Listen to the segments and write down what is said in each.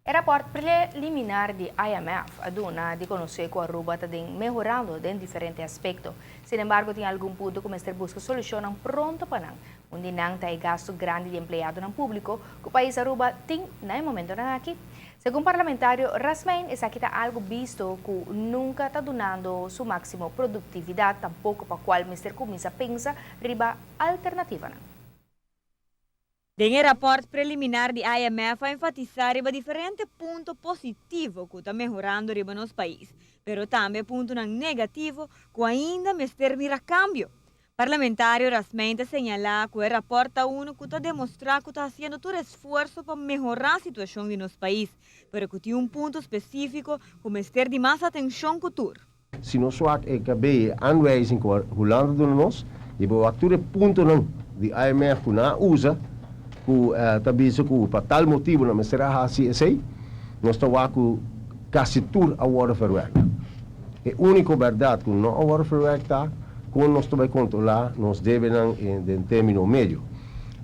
E rapport preliminar di IMF a duna di conoce cu Aruba ta mehorando den diferente aspecto. Sin embargo, tin algun punto cu mester busca solucion pronto pa nan. Un di nan ta e gasto grandi di empleado publico cu pais Aruba tin na e momento aki. Segun parlamentario Rasmijn, esaki ta algo bisto cu nunca ta dunando su maximo productividad, tampoco pa cual mester cuminsa pensa riba alternativa. Den e rapport preliminar di IMF a enfatisa riba diferente punto positivo cu ta mehorando riba nos pais, pero tambe punto negativo cu ainda mester mira cambio. Parlamentario Rasmijn ta señala cu e rapport ta uno cu ta demostra cu ta haciendo tur esfuerso pa mehora e situacion di nos pais, pero cu tin un punto specifico cu mester di mas atencion cu tur. Si nos wak EKB aanwijzing ku Hulanda duna nos, i bo wak tur puntonan di IMF ku nan a usa, ku ta bisa ku pa tal motibo nan mester a hasi esei, nos ta wak ku kasi tur a wordo verwerkt. E úniko berdat ku no a wordo verwerkt ta ku nos ta bai kontrolá nos debenan den término medio.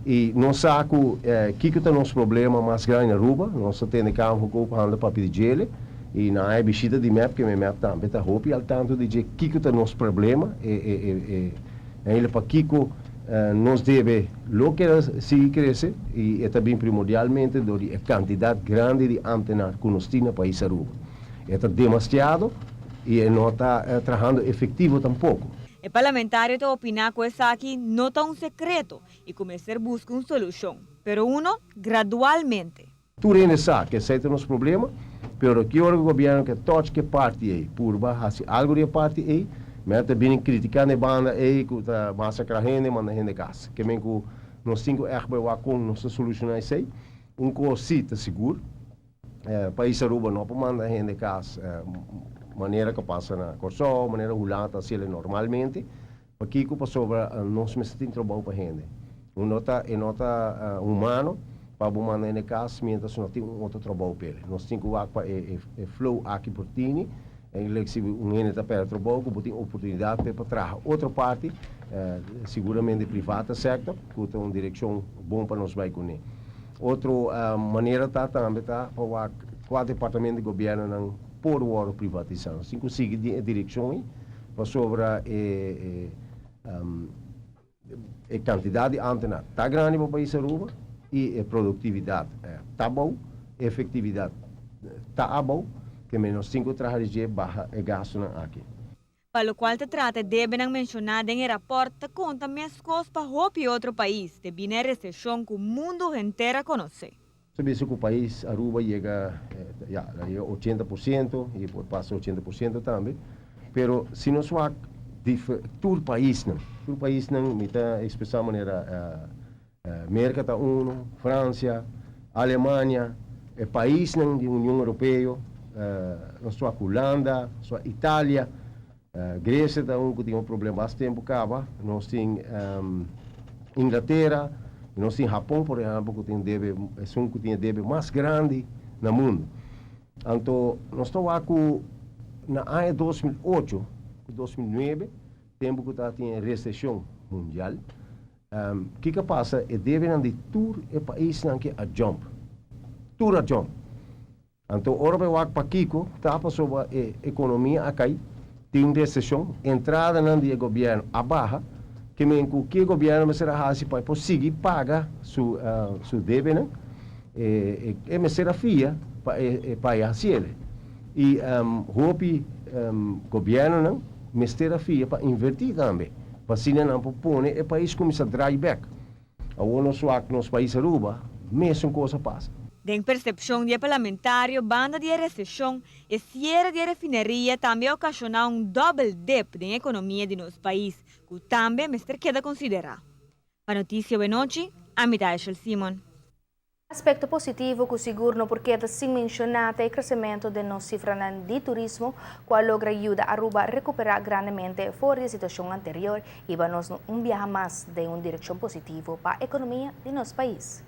I nos sa ku kiko ta nos problema mas grandi na Aruba, nos ta tende Kamer van Koophandel papia di djele, i na e bishita di MEP, ku MEP tambe ta hopi al tanto di dje kiko ta nos problema, e e pa kiko nos debe loke sigui krese i tambe primordialmente dor di e kantidat grandi di ambtenaar ku nos tin na pais Aruba. Ta demasiado i no ta trahando efektivo tampoko. E parlamentario ta opina cu esaki no ta un secreto y cu mester busca un solucion, pero uno gradualmente. Tur hende sa cu esey ta nos problema, pero cu e gobierno cu touch e parti ey, purba hasi algo di parti ey, mas ta bin critica e banda ey cu ta masacra hende, manda hende cas. Kiermen cu nos tin cu echt bay wak con nos soluciona esey. Un cos ta sigur, pais Aruba no por manda hende cas manera cu pasa na Corsou, manera Hulanda, asina normalmente, pakico? Pasobra nos mester tin trabou pa hende. No ta humano pa manda hende cas mientras no tin un otro trabou p'e. Nos tin cu pa e flow aki por tini, eigenlijk si un hende ta perde trabou, cu tin oportunidad pa traha otro parti, seguramente private sector, cu ta un direccion bon pa nos bay cune. Otro manera ta tambe ta pa cua departamento di gobierno nan por wordo privatisa. Nos tin cu sigui e direccion pasobra e kantidat di ambtenaar ta grandi pa pais Aruba i e produktividat ta bon, efektividat ta abou, kiermen nos tin cu traha baha e gasto aki. Pa locual ta trata debe nan menciona den e rapport ta conta mescos pa hopi otro pais, debi na recesion cu mundo henter a conoce. Bo sa cu pais Aruba yega, ja, yega 80% i por pasa 80% tambe. Pero si nos wak tur paisnan, tur paisnan, mi ta expresa manera Merca ta uno, Francia, Alemania, e paisnan di Union Europeo, nos wak Hulanda, nos wak Italia, Grecia ta un cu tin un problema basta tempo caba, nos tin Inglatera, nos tin Japon, por ehempel, cu tin debe, esun cu tin debe mas grandi na mundo. Anto, nos ta ku na aña 2008, 2009, tempo cu tabatin recesion mundial, kico a pasa? E debe di tur e paisnan cu a jump. Tur a jump. Anto, ora bo wak pakico, ta pasobra e economia a cay, tin recesion, entrada di gobierno a baha, kiermen cu e gobierno mester a hasi pa sigui paga su debe, ne? E mester a fia pa hasi. I hopi gobiernonan mester a fia pa inverti tambe. Pa asina nan pone e pais cuminsa draai back. Awor nos wak nos pais Aruba, mesun cos a pasa. Den percepcion di parlamentario, banda di recesion e ciere di refineria tambe a ocasiona un double dip den economia di nos pais, cu tambe mester keda considera. Pa Noticia Awe Nochi, ami ta Simon. Aspecto positivo cu sigur no por keda sin menciona e crecemento di nos cifra di turismo, cu a logra yuda Aruba recupera grandemente for di e situacion anterior y nos un biaha mas den un direccion positivo pa e economia di nos pais.